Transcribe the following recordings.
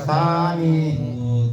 สามิ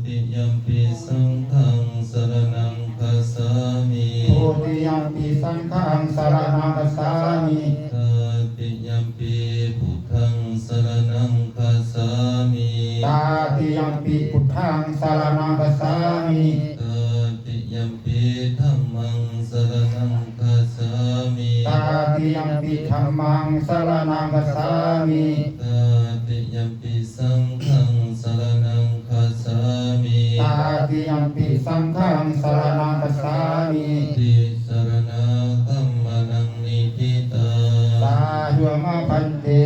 Dutiyampi saṅghaṃ saraṇaṃ gacchāmi. Dutiyampi saṅghaṃ saraṇaṃ gacchāmi. Tatiyampi buddhaṃ saraṇaṃ gacchāmi. Tatiyampi buddhaṃ saraṇaṃ gacchāmi. Tatiyampi dhammaṃ saraṇaṃ gacchāmi. Tatiyampi dhammaṃ saraṇaṃ gacchāmi. Tatiyampi saṅghaṃ saraṇaṃ gacchāmi. Tatiyampi saṅghaṃ saraṇaṃ gacchāmi. Tisaraṇagamanaṃ niṭṭhitaṃ. Sādhu mā bhante.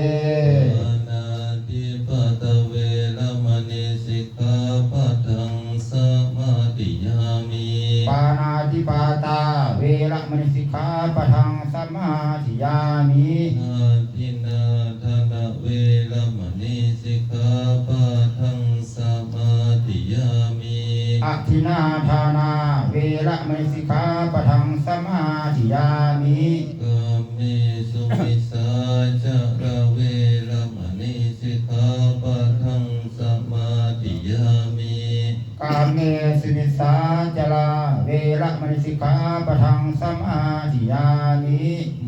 Pāṇātipātā veramaṇī sikkhāpadaṃ samādiyāmi. Pāṇātipātā veramaṇī sikkhāpadaṃ samādiyāmi. Adinnādānā veramaṇī sikkhāpadaṃ samādiyāmi. Adinnādānā veramaṇī sikkhāpadaṃ samādiyāmi. Kāmesu micchācārā veramaṇī sikkhāpadaṃ samādiyāmi. Kāmesu micchācārā veramaṇī sikkhāpadaṃ samādiyāmi.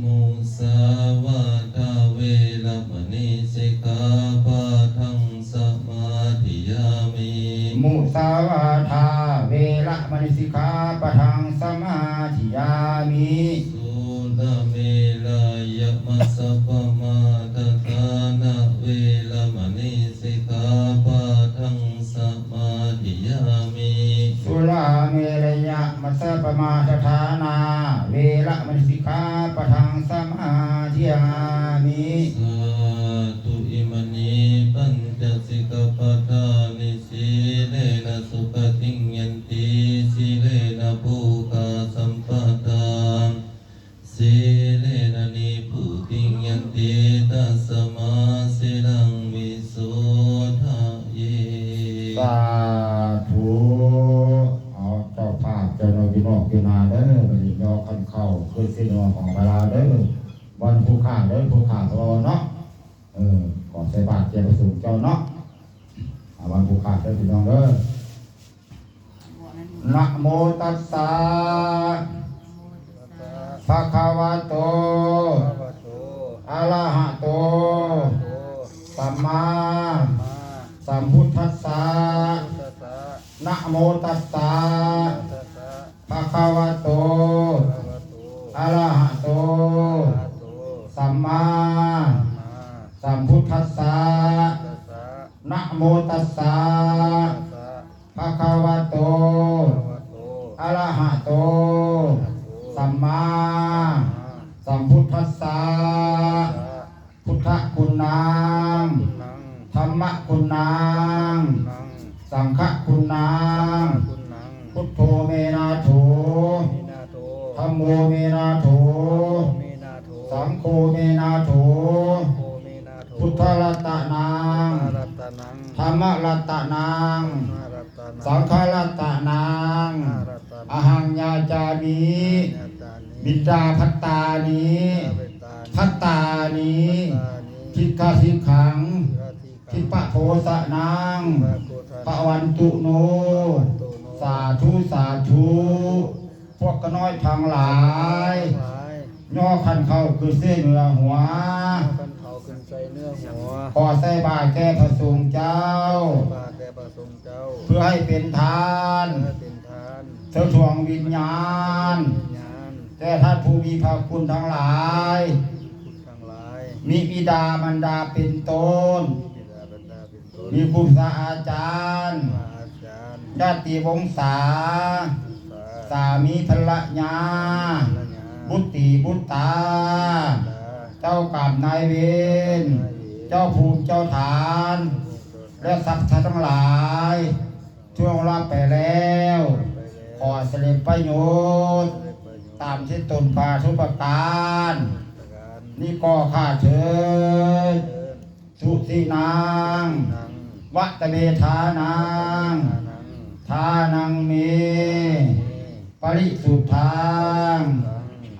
Musāvādā veramaṇī sikkhāpadaṃ samādiyāmi. Musāvādā veramaṇī sikkhāpadaṃ samādiyāmi. Surāmerayamajjapamādaṭṭhānā veramaṇī sikkhāpadaṃ samādiyāmi. Surāmerayamajjapamādaṭṭhānā veramaṇī sikkhāpadaṃ samādiyāmi. Sādhu. Imāni pañca sikkhāpadāni. Sīlena sugatiṃ yanti, sīlena bhogasampadā, sīlena nibbutiṃ yanti, tasmā sīlaṃ visodhaye. ສາທຸ. ເອົາ ເຈົ້າພາບເຈົ້ານ້ອຍພີ່ນ້ອງຢູ່ໜ້າເດີ ບັດນີ້ຍໍຂັນເຂົ້າຄືຊິເໜືອຂອງເວລາເດີ ວັນຜູ້ຂ້າເດີ ຜູ້ຂ້າເຮົາເນາະ ເອີ ຂໍໃສ່ບາດແກ່ພະສົງເຈົ້າເນາະ ອາ ວັນຜູ້ຂ້າເດີພີ່ນ້ອງເດີ. ນະໂມຕັດສະ ພະຄະວະໂຕ ອະລະຫະໂຕ ສຳມາສຳພຸດທັດສະ. ນະໂມຕັດສະ ພະຄະວະໂຕ ອະລະຫະໂຕ ສຳມາສຳພຸດທັດສະ. ນະໂມຕັດສະ ພະຄະວະໂຕ ອະລະຫະໂຕ ສຳມາສຳພຸດທັດສະ. ພຸດທະຄຸນນັງ ທຳມະຄຸນນັງ ສັງຄະຄຸນນັງ. ພຸດໂທເມນາໂຖ ທຳໂມເມນາໂຖ ສັງໂຄເມນາໂຖ. ພຸດທະລັດຕະນັງ ທຳມະລັດຕະນັງ ສັງຄະລັດຕະນັງ. ອະຫັງຍາຈາມິ ບິດາພັດຕານິ ພັດຕານິ ທິກຂະສິກຂັງ ທິບປະໂພຊະນັງ ພະວັນຕຸໂນ. ສາທຸ ສາທຸ. ພວກຂ້ານ້ອຍທັງຫຼາຍ ຍໍຂັນເຂົ້າຂຶ້ນໃສ່ເໜືອຫົວ ຂໍໃສ່ບາດແກ່ພະສົງເຈົ້າ ເພື່ອໃຫ້ເປັນທານ ເທິດຖວງວິນຍານ ແກ່ທ່ານຜູ້ມີພະຄຸນທັງຫຼາຍ ມີບິດາມານດາເປັນຕົ້ນ ມີຄູບາອາຈານ ຍາດຕິວົງສາ ສາມີພັນລະຍາ ບຸດຕີບຸດຕາ ເຈົ້າກຳນາຍເວນ ເຈົ້າພູມເຈົ້າຖານ ແລະ ສັບພະສັດທັງຫຼາຍ ທີ່ລ່ວງລັບໄປແລ້ວ ຂໍສຳເລັດປະໂຫຍດ ຕາມທີ່ຕົນປາທຸປະການ ນີ້ກໍຂ້າເທີ້ນ. ສຸທິນັງ ວະຕະເມທານັງ ທານັງເມ ປະລິສຸດທັງ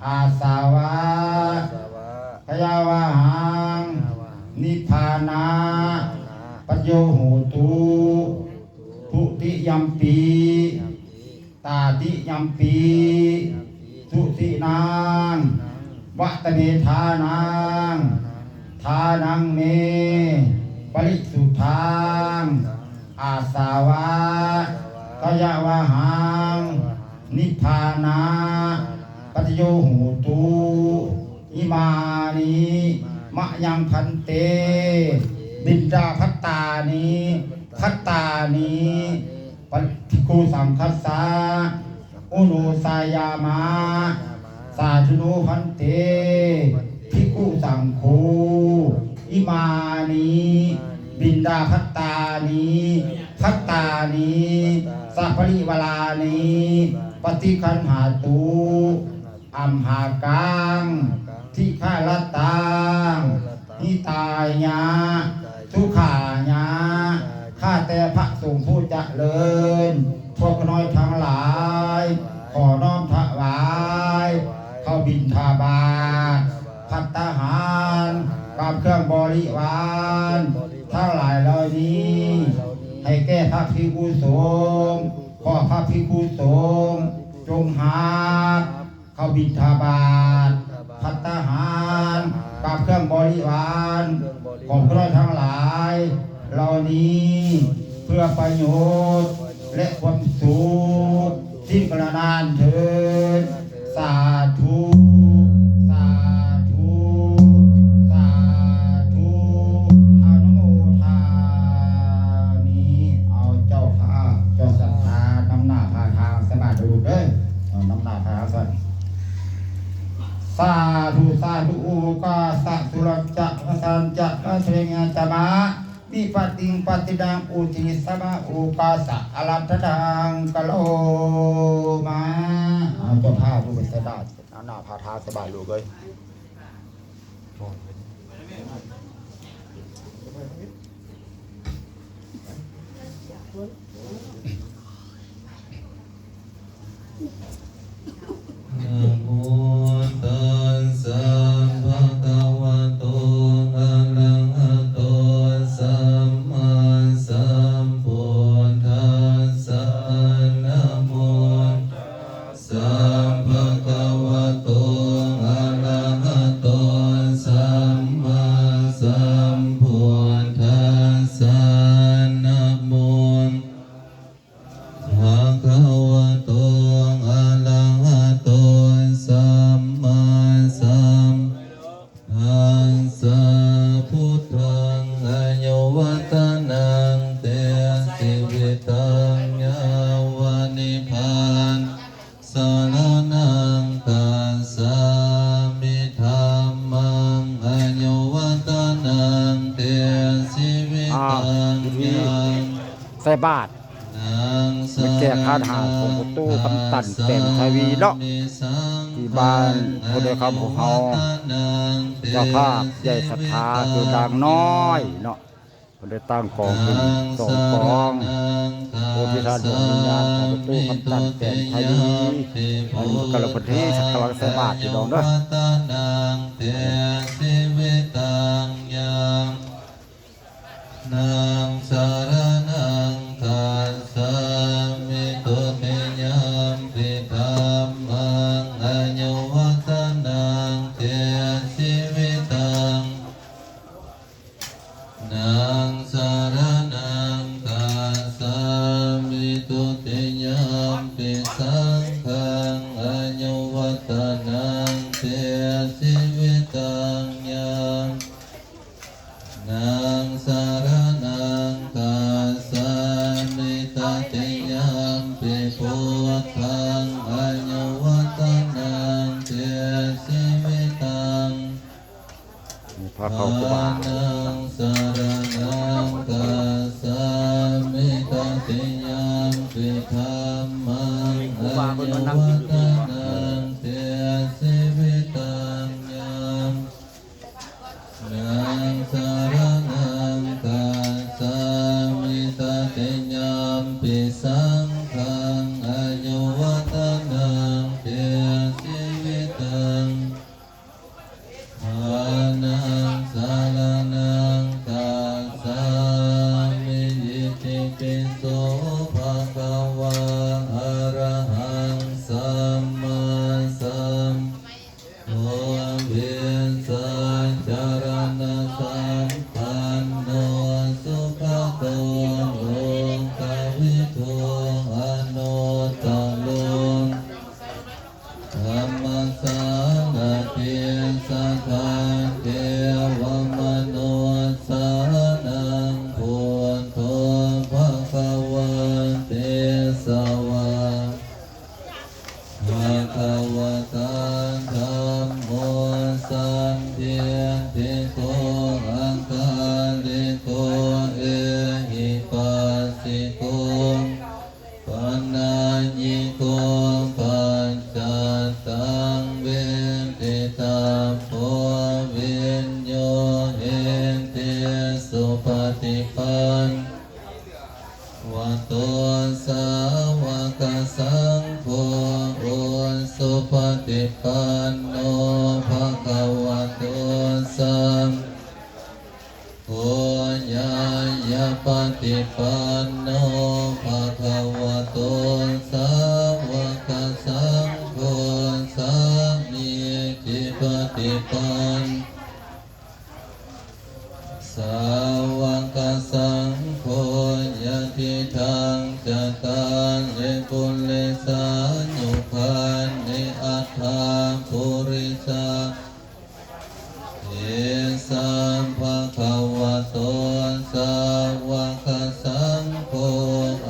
ອາສາວະ ພະຍາວາຫັງ ນິບພານະ ປັດໂຍໂຫຕຸ ຕິຍຳປີ ຕາຕິຍຳປີ ສຸຕິນັງ ວະຕະເມທານັງ ທານັງເມ ປະລິສຸດທັງ ອາສາວະ ກະຍະວະຫັງ ນິບພານະ ປັດຕະໂຍໂຫຕຸ ອິມານິ ມະຍັງພັນເຕ ບິນດາພັດຕານິ ພັດຕານິ ປະ ພິກຂຸສັງຄັດສະ ໂອໂນຊາຍາມະ ສາທຸໂນພັນເຕ ພິກຂຸສັງໂຄ ອິມານິ ບິນດາພັດຕານິ ພັດຕານິ ສະປະລິວາລານິ ປະຕິຄັນຫາຕຸ ອັມຫາກັງ ທິຄະລະຕັງ ຫິຕາຍະ ສຸຂາຍະ ຂ້າແຕ່ພະສົງຜູ້ຈະເລີນ ພວກຂ້ານ້ອຍທັງຫຼາຍ ຂໍນ້ອມຖວາຍ ເຂົ້າບິນທະບາດ ພັດຕາຫານ ກັບເຄື່ອງບໍລິວານ ທັງຫຼາຍເຫຼົ່ານີ້ ໃຫ້ແກ່ພະພິກຂຸສົງ ຂໍພະພິກຂຸສົງ ຈົ່ງຮັບ ເຂົ້າບິນທະບາດ ພັດຕາຫານ ກັບເຄື່ອງບໍລິວານ ຂອງພວກເຮົາທັງຫຼາຍເຫຼົ່ານີ້ ເພື່ອປະໂຫຍດ ແລະ ຄວາມສຸກ ສິ້ນກາລະນານເທີນ ສາທຸ ສາທຸ ສາທຸ ອະນຸໂມທາມິ ເອົາເຈົ້າພາບ ເຈົ້າສັດທາ ນຳໜ້າພາທາງສະບາຍລູກເດີ ເອົານຳໜ້າພາທາງສະບາຍ ສາທຸ ສາທຸ ໂອກາສະ ສຸລັດຈະ ພະສັນຈະ ພະເສຍງະຈະມະ ວິປະຕິງ ປະຕິດາງ ອຸທິສະມະ ໂອກາສະ ອາລັດຖະນາງ ກະໂລມາ ເອົາເຈົ້າພາບ ຜູ້ເປັນສະດາ ນຳໜ້າພາທາງສະບາຍລູກເອີຍ. ນະໂມຕັດສະ ພະຄະວະໂຕ ອະລະຫະໂຕ ສຳມາສຳພຸດທັດສະ ນະໂມ ສະ ພະຄະວະໂຕ ອະລະຫະໂຕ ສຳມາສຳພຸດທັດສະ ນະໂມ ພະຄະວະໂຕ ອະລະຫະໂຕ ສຳມາສຳ ທັດສະ ພຸດທັງ ອາຍຸວັດທະນັງ ເຕ ຊີວິຕັງ ຍາວະ ນິບພານ ສະລະນັງ ຄັດສາມິ ທຳມັງ ອາຍຸວັດທະນັງ ເຕ ຊີວິຕັງ ຍາວະ ໃສ່ບາດ ແມ່ນແກ່ທາດຫາຂອງພໍ່ຕູ້ຄຳຕັນ ແສງທະວີເນາະ ທີ່ບ້ານໂພນດອຍຄຳຂອງເຮົາ ເຈົ້າພາບໃຫຍ່ສັດທາຄືນາງນ້ອຍເນາະ ເພິ່ນໄດ້ຕັ້ງກອງຂຶ້ນສອງກອງ ໂພທິທານດວງວິນຍານຂອງພໍ່ຕູ້ຄຳຕັນ ແສງທະວີ ອັນນີ້ກະລະເພິ່ນເທສັກກະລັງໃສ່ບາດພີ່ນ້ອງເດີ. ນັງສະລະນັງຄັດສາມິ ທຸຕິຍຳປິທຳມັງ ອາຍຸວັດທະນັງ ເຕ ຊີວິຕັງ ນັງສະລະນັງຄັດສາມິ ທຸຕິຍຳປິສັງຄັງ ອາຍຸວັດທະນັງ ເຕ ຊີວິຕັງ ຍາວ ນັງສະລະນັງຄັດສາມິ ຕະຕິຍຳປິພຸດທັງ ອາຍຸວັດທະນັງ ເຕ ຊີວິຕັງ ພາເຂົ້າຄູບາ ທານັງສະລະນັງຄັດສາມິ ຕະຕິຍຳປິທຳມັງ ອາຍຸວັດທະນັງ ເຕ ຊີວິຕັງ ຍາວ ນັງສະລະນັງຄັດສາມິ ຕະຕິຍຳປິສັງຄັງ ອາຍຸວັດທະນັງ ເຕ ຊີວິຕັງ ທານັງສະລະນັງຄັດສາມິ ອິຕິປິໂສ ພະ ສິໂກ ປັນນະຍິໂກ ປັດຈັດຕັງ ເວທິຕັບໂພ ວິນໂຍ ເຫຕິ ສຸປະຕິປັນ ວັດໂຕ ສາວະກະສັງໂຄ ອຸຊຸປະຕິປັນໂນ ພະຄະວະໂຕ ສາວະ ໂຄ ຍາຍະປະຕິປັນໂນ ພະຄະວະໂຕ ສາວະກະສັງໂຄ ສາມີຈິປະຕິປັນ ສາວະກະສັງໂຄ ຍະທິທັງ ຈັດຕາລິ ປຸລິສາຍຸຄານິ ອັດຖະ ປຸລິສາ ເອສະ ພະຄະວະໂຕ ສາວະກະສັງໂຄ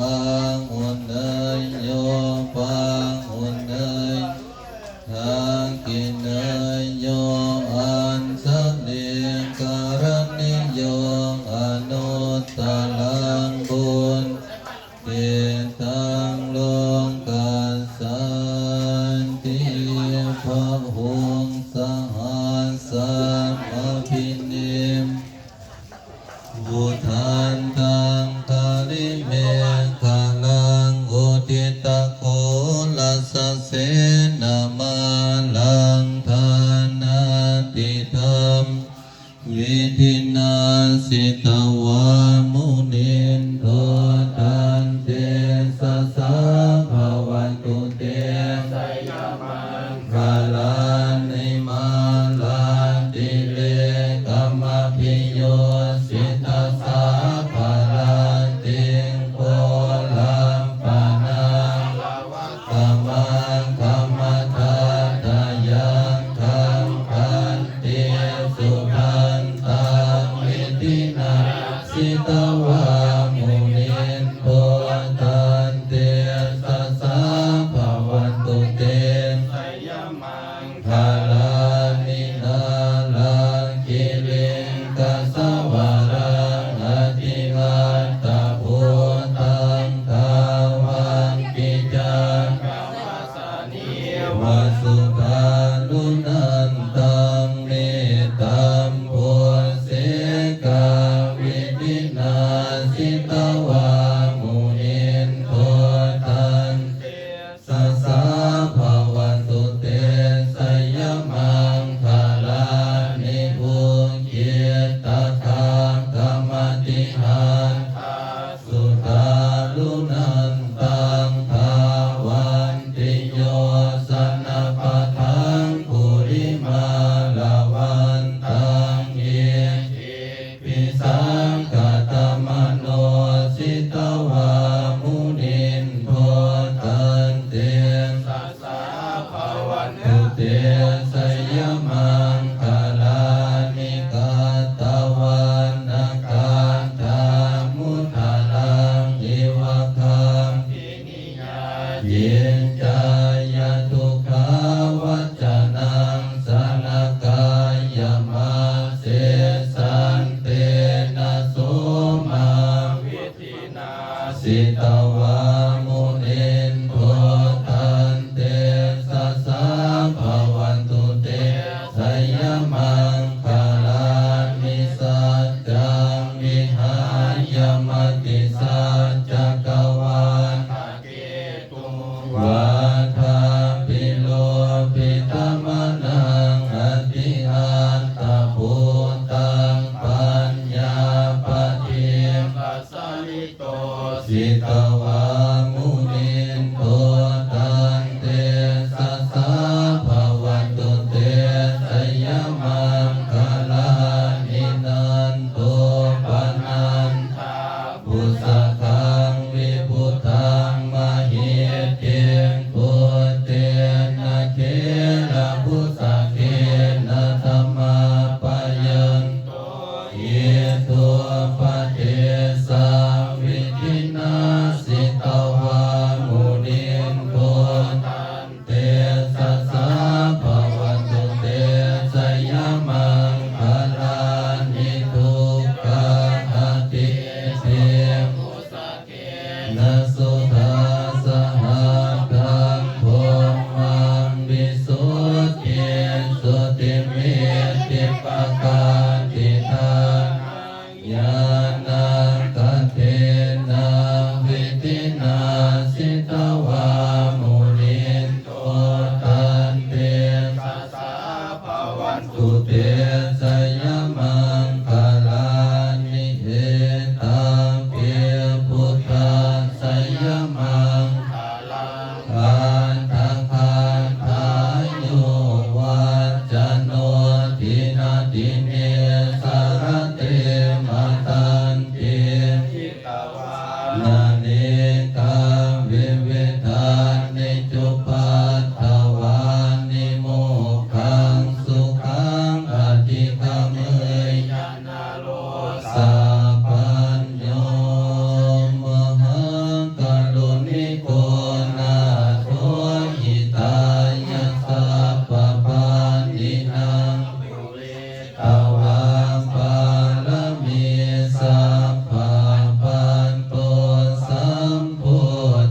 ອາຫຸເນຍໂຍ ປາຫຸເນຍໂຍ ທັກຂິເນຍໂຍ ອັນຊະລີກະລະນິໂຍ ອະນຸດຕະລັງບຸນ ເອຕັງໂລກັດສັນຕິ ພະຫົງສະຫັດສະມາພິນິບ ພຸດທັນຕັງຄະລິເມຂະລັງ ອຸທິຕະໂຄລະສະເສນະມາລັງ ທານາຕິທຳ ວິທິນາສິຕະວາ ມຸນິນໂທ ຕັນເຕຊະສາ ພະວັນຕຸເຕ ໄຊຍະມັງຄະລານິ ມາລາຕິເລກະມະພິໂຍສິຕະສາພະລັນຕິງ ໂພລະປະນາ ກະມັງຄະມະທາທະຍັງຄັງ ພັນຕິ ສຸພັນຕັງ ວິທິນາສິຕະວາ ມຸນິນໂທ ຕັນເຕຊະສາ ພະວັນຕຸເຕ ໄຊຍະມັງຄະລານິ ນາລັງກິລິງກະສະວະລັງ ອະທິອັດຕະພູຕັງ ທາວັນຕິຈັກກະວາ ສານີວະສຸທາລຸນັນຕັງ ເມຕຕາບຸເສກາ ວິທິນາສິຕະວາ ມຸນິນໂທ ຕັນເຕຊະສາ ພະວັນຕຸເຕ ໄຊຍະມັງຄະລານິ ອຸກິດຕະຄາຄະມະຕິຮັດຖາ ສຸທາລຸນັນຕັງ ທາວັນຕິໂຍຊະນະປະທັງ ກຸລິມາລະວັນຕັງ ອິດທິພິສັງຄະຕະມະໂນ ສິຕະວາ ມຸນິນໂທ ຕັນເຕຊະ ສາ ພະວັນຕຸເຕ ໄຊຍະມັງຄະລານິ ກັດຕະວັນນະຄັດຖາມຸດຕະລັງ ອິວະຄັມພິນິຍາ ຈິນຈາຍະທຸກຂາວັດຈະນັງ ສະນະກາຍະມະເສສັນເຕນະໂສມາ ວິ ທິນາສິຕະວາ ມຸນິນໂທ ຕັນເຕຊະສາ ພະວັນຕຸເຕ ໄຊຍະມັງຄະລານິ ສັດຈັງວິຫາຍະ ມະຕິສັດຈະກະວາທະເກ ຕຸງ ວາທາພິໂລພິຕະມະນັງ ອະທິອັດຕະພູຕັງ ປັນຍາປະຕິປັດສະລິໂຕ ສິຕະວາ ມຸນິນໂທ ຕັນເຕຊະສາ ພະວັນຕຸເຕ ໄຊຍະມັງຄະລານິ ນັນໂຕປະນັນທາ ພຸດສະຄັງ ວິພຸດທັງ ມະຫິດທິງ ພຸດເທນະ ເຖລະບຸດສະເກນະ ທຳມະປະຍັນໂຕ ອິດໂທປະເທສາ ວິທິນາສິຕະ ນະສຸທາສະຫັດທັງ ພົມມັງວິສຸດທິ ສຸດທິມິດທິປະການທິທານ ຍານະກະເທນະ ວິທິນາ ສິດຕະວາ ມຸນິນໂຕ ຕັນເຕ ສະພະວັນຕຸເຕ ຊະຍະມັງຄະລານິ ເອຕັງ ເພ ພຸດທະ ຊະຍະມັງຄະລັງ ອັດຖະຄາທາ ໂຍ ວັດຈະໂນ ທິນະທິເນ ສະລະເຕ ມະຕັນຕິ ນະເນກະວິວິທານິ ຈຸປັດຖະວານິ ໂມກຂັງ ສຸຂັງ ອະທິກຳເມຍະ ນະໂລ ສະປັນໂຍ ມະຫາກະລຸນິໂກ ນາໂທ ຫິຕາຍະ ສັບພະປານີນາ ຕະວາປາລະມີ ສັບພະປັນໂຕ ສຳໂພ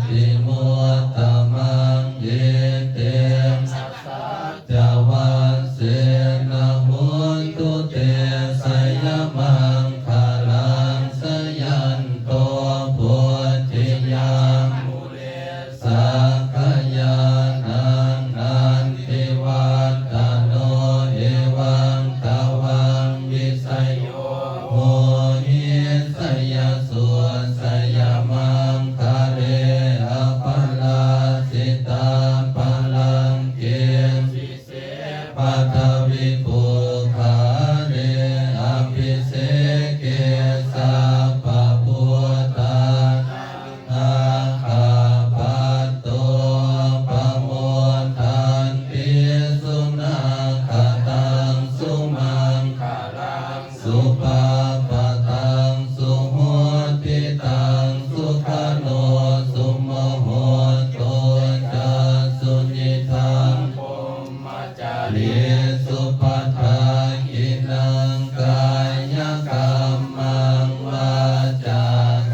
ທິມຸດຕະມັງ ເອເຕນະ ສະຈະວັດເສນະ ໂຫນຕຸເຕ ຊະຍະມັງຄະລັງ ຊະຍັນໂຕ ໂພທິຍາ ສະກະຍານັງ ນັນທິວັດຕະໂນ ເອວັງຕະວັງ ວິສະໂຍ ໂຫຫິ ສະຍະສຸດສະຍະມັງຄະເລ ອະປະລາຊິຕາປະລັງເກ ປະທະວິປຸກຄະເລ ອະພິເສເກ ສັບພະພຸດທາ ນາຄະປັດໂຕ ປະໂມທັນຕິ ສຸນາຄະຕັງ ສຸມັງຄະລັງ ສຸພາພະຕັງ ສຸໂຫທິຕັງ ສຸຂະໂນ ສຸມະໂຫໂຕ ຈະ ສຸນິທັງ ໂພມມະ ຈາລີ ສຸປະທັກຂິນັງ ກາຍະກັມມັງ ວາຈາ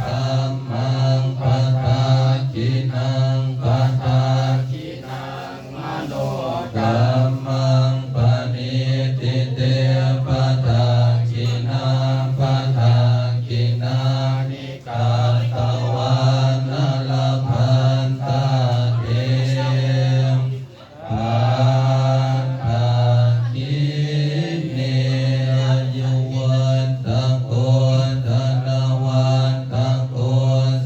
ກັມມັງ ປະທັກຂິນັງ ປະທັກຂິນັງ ມະໂນກັມມັງ ປະນິທິເຕ ປະທັກຂິນາ ປະທັກຂິນານິ ກາຕະວານະ ລະພັນຕະເຕ ປັດຖະກິເນ ອາຍຸວັດຖະໂກ ທະນະວັດຖະໂກ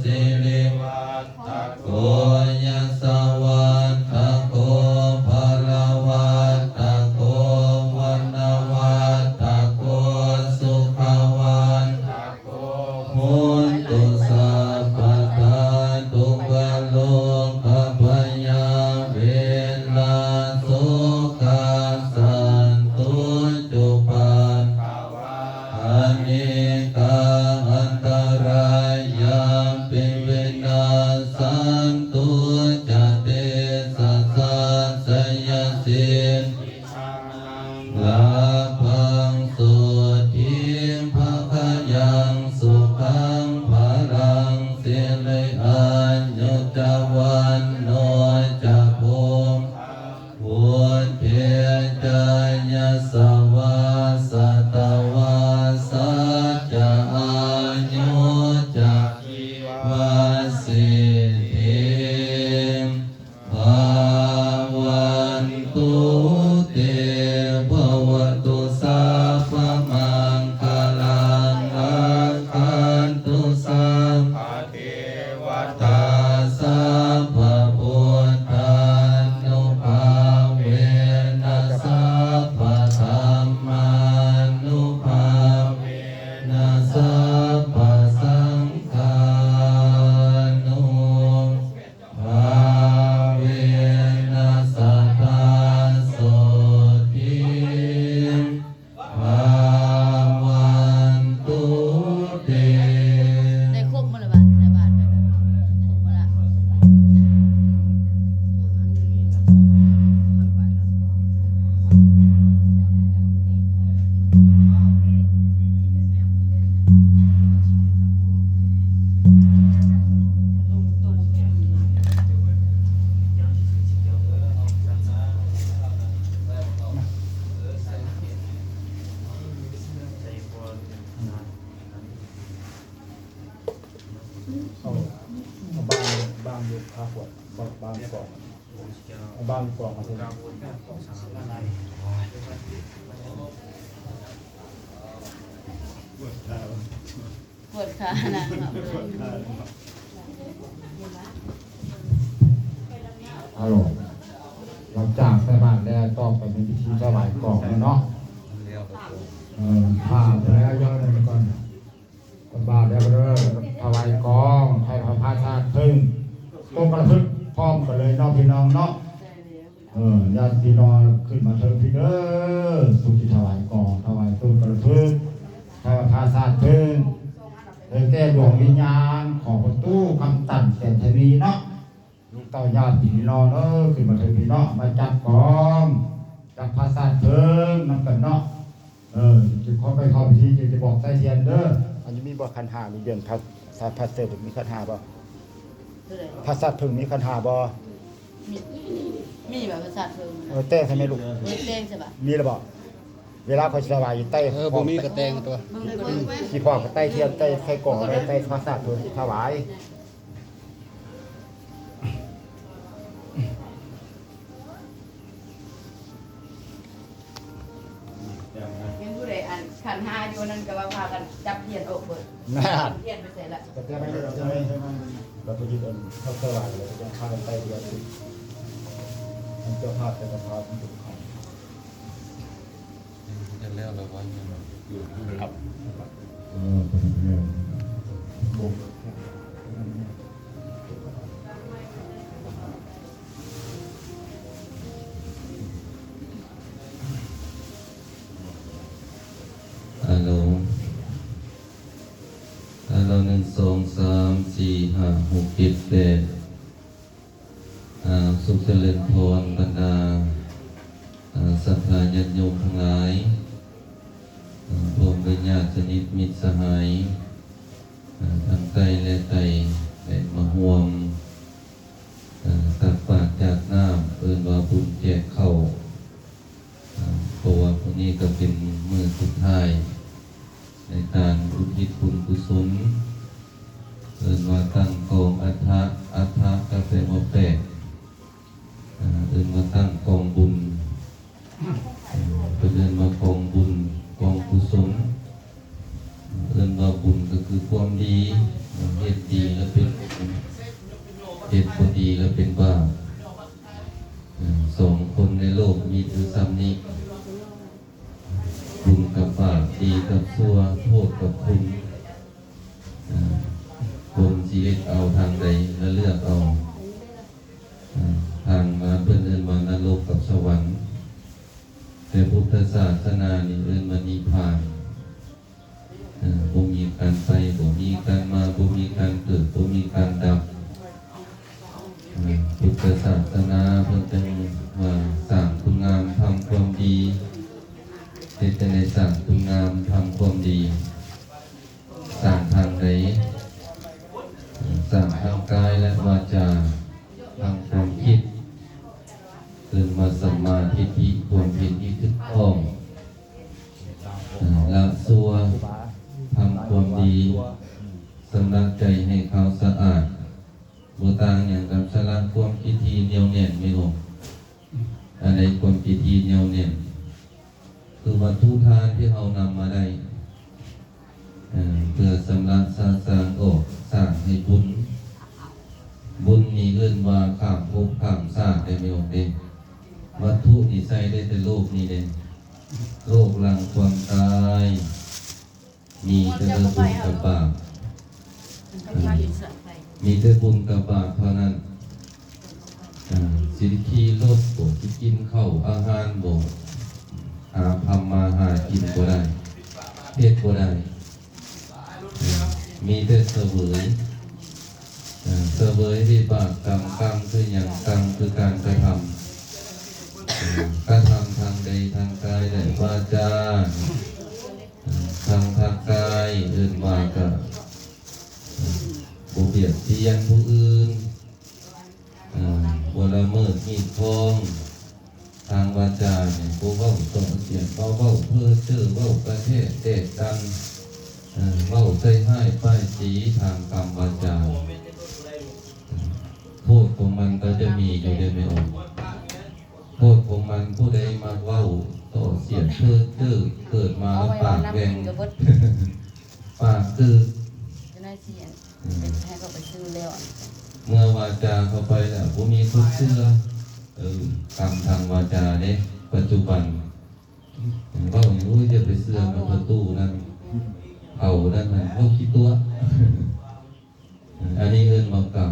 ສິລິວັດຖະໂກ ຍະສະວັດຖະໂກ ພະລະວັດຖະໂກ ວັນນະວັດຖະໂກ ສຸຂະວັດຖະ ໂກ ໂຫນຕຸ ສັບພະທາ ທຸກຂະໂລກະພະຍາ ເວລາໂສກາ ສັນຕຸ ຈຸປັດຖະວາ ອະເນກາ ອັນຕະລາຍາ ປິ ວິນາສານຕຸ ຈະ ເຕ ສະ ສາ ໄສຍະສິດ ລາພັງ ໂສດທິ ພະຄະຍັງ ສຸຂັງ ພະລັງ ສິລິ ອາຍຸ ຈະ ວັນໂນ ຈະ ໂພ ພຸດເທ ຈາ ຍະສະວາ ສະຕະວາ ສາ ຈະ ອາຍຸ ຈະ ຊີວາ ສິດທິ ພະວັນຕຸເຕ ພະວະຕຸ ສັບພະມັງຄະລັງ ລັກຂັນຕຸ ສັບພະເທວະຕາ ສັບພະພຸດທານຸພາເວນະ ສັບພະທຳມານຸພາເວນະ ສັບພະສັງຄານຸ ພາເວນະ ສະທາ ໂສທິ ພາວັນຕຸເຕ ໄດ້ຄົບໝົດແລ້ວບາດ ໃສ່ບາດໄປແລ້ວ ຄົບໝົດແລ້ວ ຢູ່ຂາຂວາ ບາງ ບາງກອງ ບາງກອງ ປວດຂານະ. ຮັລໂຫຼ ຫຼັງຈາກໃສ່ບາດແລ້ວ ຕໍ່ໄປເປັນພິທີຖວາຍກອງແລ້ວເນາະ. ເອີ ຖ້າແລ້ວ ເດີກ່ອນ ໃສ່ບາດແລ້ວເດີ ຖວາຍກອງ ໃຫ້ພະ ພະທາດເຜິ້ງ ຕົ້ນກະລະພຶກ ພ້ອມກັນເລີຍເນາະ ພີ່ນ້ອງເນາະ. ເອີ ຍາດພີ່ນ້ອງຂຶ້ນມາເທິງພີ້ເດີ ຜູ້ທີ່ຖວາຍກອງ ຖວາຍຕົ້ນກະລະພຶກ ຖວາຍພະທາດເຜິ້ງ ໃຫ້ແກ່ດວງວິນຍານຂອງພໍ່ຕູ້ຄຳຕັນ ແສນທະວີເນາະ. ລູກເຕົ້າຍາດພີ່ນ້ອງເອີຍ ຂຶ້ນມາເທິງພີ້ເນາະ ມາຈັບກອງ ຈັບພະທາດເຜິ້ງນຳກັນເນາະ. ເອີ ຈະຂໍໄປເຂົ້າພິທີ ຈະ ຈະບອກໃສ່ທຽນເດີ. ອັນນີ້ມີບໍ່ ຂັນຫ້າ ມີເດືອນ ພະ ພະເຕີ ມີຂັນຫ້າບໍ່? ພະທາດເຜິ້ງມີຂັນຫ້າບໍ່? ມີ ມີບໍ່ພະທາດເຜິ້ງ? ເອີ ແຕ່ງໃສ່ແມ່ລູກ ເອີ ແຕ່ງໃສ່ບາດ ມີແລ້ວບໍ່? ເວລາຂ້ອຍຊິຖວາຍຢູ່ໃຕ້ ເອີ ບໍ່ມີກໍແຕ່ງຕົວະ ເບິ່ງກໍໄດ້ ຊິພໍກໍໃຕ້ທຽນ ໃຕ້ໄຟກອງໄດ້ ໃຕ້ພະທາດເຜິ້ງຊິຖວາຍ. ເຫັນຜູ້ໃດອັນຂັນຫ້າຢູ່ນັ້ນກໍວ່າພາກັນຈັບທຽນອອກເບິດ ນັ້ນ ທຽນໄປໃສລະ? ຈັບທຽນໄປ ຈັບທຽນໄປ ແລ້ວໄປຍຶດອັນເຂົ້າຖວາຍ ແລ້ວກໍຍັງພາກັນໄປທຽນອີກ ອັນເຈົ້າພາບແຕ່ລະພາບມັນຢູ່ຂ້າງ ເຮັດແລ້ວລະວ່າຍັງຢູ່ ເອີ ເພິ່ນເຮັດແລ້ວ. ຮັລໂຫຼ ຮັລໂຫຼ ໜຶ່ງ ສອງ ສາມ ສີ່ ຫ້າ ຫົກ ເຈັດ ແປດ. ອາ ສຸກຈະເລີນພອນບັນດາ ອາ ສັດທາຍາດໂຍມທັງຫຼາຍ ອາ ພ້ອມດ້ວຍຍາດສະໜິດມິດສະຫາຍ ອາ ທັງໃກ້ແລະໄກ ໄດ້ມາຮ່ວມ ອາ ຕັກບາດຈາກນ້ຳ ເອີ້ນວ່າບຸນແຈກເຂົ້າ ເພາະວ່າມື້ນີ້ກໍເປັນມື້ສຸດທ້າຍໃນການອຸທິດບຸນກຸສົນ ເອີ້ນວ່າຕັ້ງກອງອັດຖະ ອັດຖະກໍແປວ່າແປດ ເອີ້ນວ່າຕັ້ງກອງບຸນ ເພິ່ນເອີ້ນວ່າກອງບຸນ ກອງກຸສົນ ເອີ້ນວ່າບຸນກໍຄືຄວາມດີ ເຮັດດີແລ້ວເປັນບຸນ ເຮັດບໍ່ດີແລ້ວເປັນບາບ. ເອີ ສອງຄົນໃນໂລກມີແຕ່ຊ່ຳນີ້ ບຸນກັບບາບ ດີກັບຊົ່ວ ໂທດກັບຄຸນ ເອີ ຄົນຊິເຮັດເອົາທາງໃດ ແລະເລືອກເອົາ ເອີ ທາງລາວເພິ່ນເອີ້ນວ່ານະລົກກັບສະຫວັນ ແຕ່ພຸດທະສາສະໜານີ້ເອີ້ນວ່ານິບພານ. ເອີ ບໍ່ມີການໄປ ບໍ່ມີການມາ ບໍ່ມີການເກີດ ບໍ່ມີການດັບ. ເອີ ພຸດທະສາສະໜາເພິ່ນຈຶ່ງວ່າສ້າງຄຸນງາມ ທຳຄວາມດີ. ເຮັດຈັ່ງໃດສ້າງຄຸນງາມ ທຳຄວາມດີ? ສ້າງທາງໃດ? ເອີ ສ້າງທາງກາຍ ແລະ ວາຈາ ທາງຄວາມຄິດ ເອີ້ນວ່າສຳມາທິດຖິ ຄວາມເຫັນທີ່ຖືກຕ້ອງ. ເອີ ລະຊົ່ວ ທຳຄວາມດີ ຊຳລະໃຈໃຫ້ຂາວສະອາດ ບໍ່ຕ່າງຫຍັງກັບຊະລະຄວາມຄິດທີ່ໜຽວແໜ້ນ ແມ່ນບໍ່? ອັນໃດຄວາມຄິດທີ່ໜຽວແໜ້ນ ຄືວັດຖຸທານທີ່ເຮົານຳມາໄດ້ ເອີ ເພື່ອຊຳລະສະສາງອອກ ສ້າງໃຫ້ບຸນ. ບຸນນີ້ເອີ້ນວ່າຂ້າມພົບຂ້າມຊາດໄດ້ ແມ່ນບໍ່ເດ້? ວັດຖຸນີ້ໃຊ້ໄດ້ແຕ່ໂລກນີ້ເດ້ ໂລກຫຼັງຄວາມຕາຍ ມີແຕ່ບຸນກັບບາບ ມີແຕ່ບຸນກັບບາບເທົ່ານັ້ນ. ເອີ ຊິໄດ້ຂີ່ລົດບໍ ຊິກິນເຂົ້າອາຫານບໍ ຫາທຳມາຫາກິນບໍ່ໄດ້ ເຮັດບໍ່ໄດ້ ເອີ ມີແຕ່ສະເຫວີຍ ເອີ ສະເຫວີຍວິບາກກຳ. ກຳຄືຫຍັງ? ກຳຄືການກະທຳ ເອີ ກະທຳທາງໃດ? ທາງກາຍ ແລະ ວາຈາ. ເອີ ທາງທາງກາຍເອີ້ນວ່າກະ ເອີ ບໍ່ບຽດບຽນຜູ້ອື່ນ ເອີ ບໍ່ລະເມີດຮີດຄອງ. ທາງວາຈານີ້ ບໍ່ເວົ້າສ່ອສຽດ ບໍ່ເວົ້າເພີ້ເຈີ້ ເວົ້າກະແທກແຕກກັນ ເອີ ເວົ້າໃສ່ຮ້າຍປ້າຍສີ. ທາງກຳວາຈາ ເອີ ຂອງມັນກໍຈະມີຢູ່ເດ້ແມ່ອອກ. ໂທດຂອງມັນ ຜູ້ໃດມັກເວົ້າສ່ອສຽດເພີ້ເຈີ້ ເກີດມາແລ້ວປາກແຫວ່ງ ປາກຕື້ ເຈົ້ານາຍຊິ ອືມ ໃຫ້ເຂົາໄປຊື້ແລ້ວ ເມື່ອວາຈາເຂົ້າໄປແລ້ວບໍ່ມີຄົນເຊື່ອ. ເອີ ກຳທາງວາຈາເດ້ ປັດຈຸບັນ ເວົ້າຫຍັງ ໂອ້ຍ ຢ່າໄປເຊື່ອມັນ ເຂົາຕູ້ນັ້ນ ເຂົານັ້ນນະ ເວົ້າຂີ້ຕົວະ. ອັນນີ້ເອີ້ນວ່າກຳ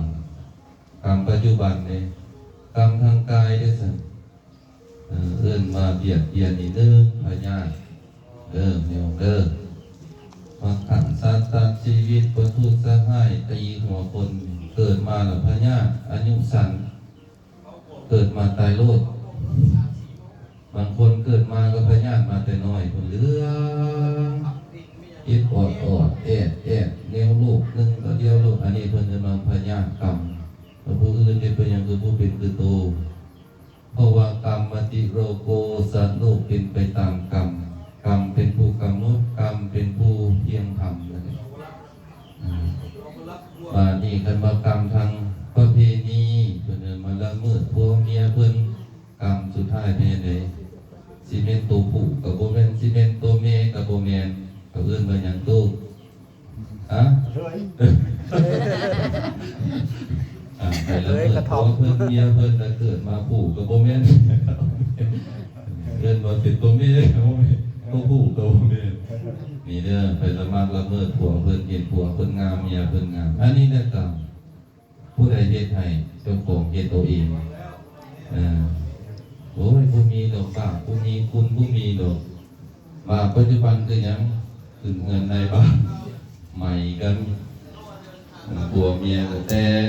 ກຳປັດຈຸບັນເດ້. ກຳທາງກາຍເດ້ຊັ້ນ ເອີ້ນວ່າບຽດບຽນນີ້ ໜຶ່ງ ພະຍາດ ເດີ ແມ່ອອກເດີ ມັກຂ້າສັດຕັດຊີວິດ ປະທຸດສະຮ້າຍ ຕີຫົວຄົນ ເກີດມາແລ້ວພະຍາດ ອາຍຸສັ້ນ ເກີດມາຕາຍໂລດ. ບາງຄົນເກີດມາກໍພະຍາດມາແຕ່ນ້ອຍພຸ້ນ ເຫຼືອງ ເຈັບອອດໆ ແອດໆ ແນວໂລກໜຶ່ງກໍດຽວໂລກ. ອັນນີ້ເພິ່ນເອີ້ນວ່າພະຍາດກຳ. ແລ້ວຜູ້ອື່ນເດ້ ເປັນຫຍັງຄືບໍ່ເປັນຄືໂຕ? ເພາະວ່າກຳມະຕິໂລໂກ ສັດໂລກເປັນໄປຕາມກຳ. ກຳເປັນຜູ້ກຳນົດ ກຳເປັນຜູ້ພຽງທຳນັ້ນແຫຼະ. ອາ ບາດນີ້ຄັນວ່າກຳທາງປະເພນີ ເພິ່ນເອີ້ນວ່າລະເມີດຜົວເມຍເພິ່ນ. ກຳສຸດທ້າຍເປັນຈັ່ງໃດ? ຊິແມ່ນໂຕຜູ້ກໍບໍ່ແມ່ນ ຊິແມ່ນໂຕແມ່ກໍບໍ່ແມ່ນ. ເຂົາເອີ້ນວ່າຫຍັງໂຕ? ຮະ? ອາ ໄປລະເມີດຜົວເພິ່ນເມຍເພິ່ນ ລະເກີດມາຜູ້ກໍບໍ່ແມ່ນ ເອີ້ນວ່າເປັນໂຕແມ່ກໍບໍ່ແມ່ນ ໂຕຜູ້ກໍບໍ່ແມ່ນ. ນີ້ເດີ ໄປລະໝັກລະເມີດຜົວເພິ່ນ ເຫັນຜົວເພິ່ນງາມ ເມຍເພິ່ນງາມ. ອັນນີ້ແຫຼະກຳ. ຜູ້ໃດເຮັດໃຫ້? ເຈົ້າຂອງເຮັດເອົາເອງ. ເອີ ໂອ້ຍ ບໍ່ມີດອກບາບ ບໍ່ມີຄຸນ ບໍ່ມີດອກ. ບາບປັດຈຸບັນຄືຫຍັງ? ຂຶ້ນເຮືອນນາຍບ້ານ ໃໝກັນ ຜົວເມຍກໍແຕກ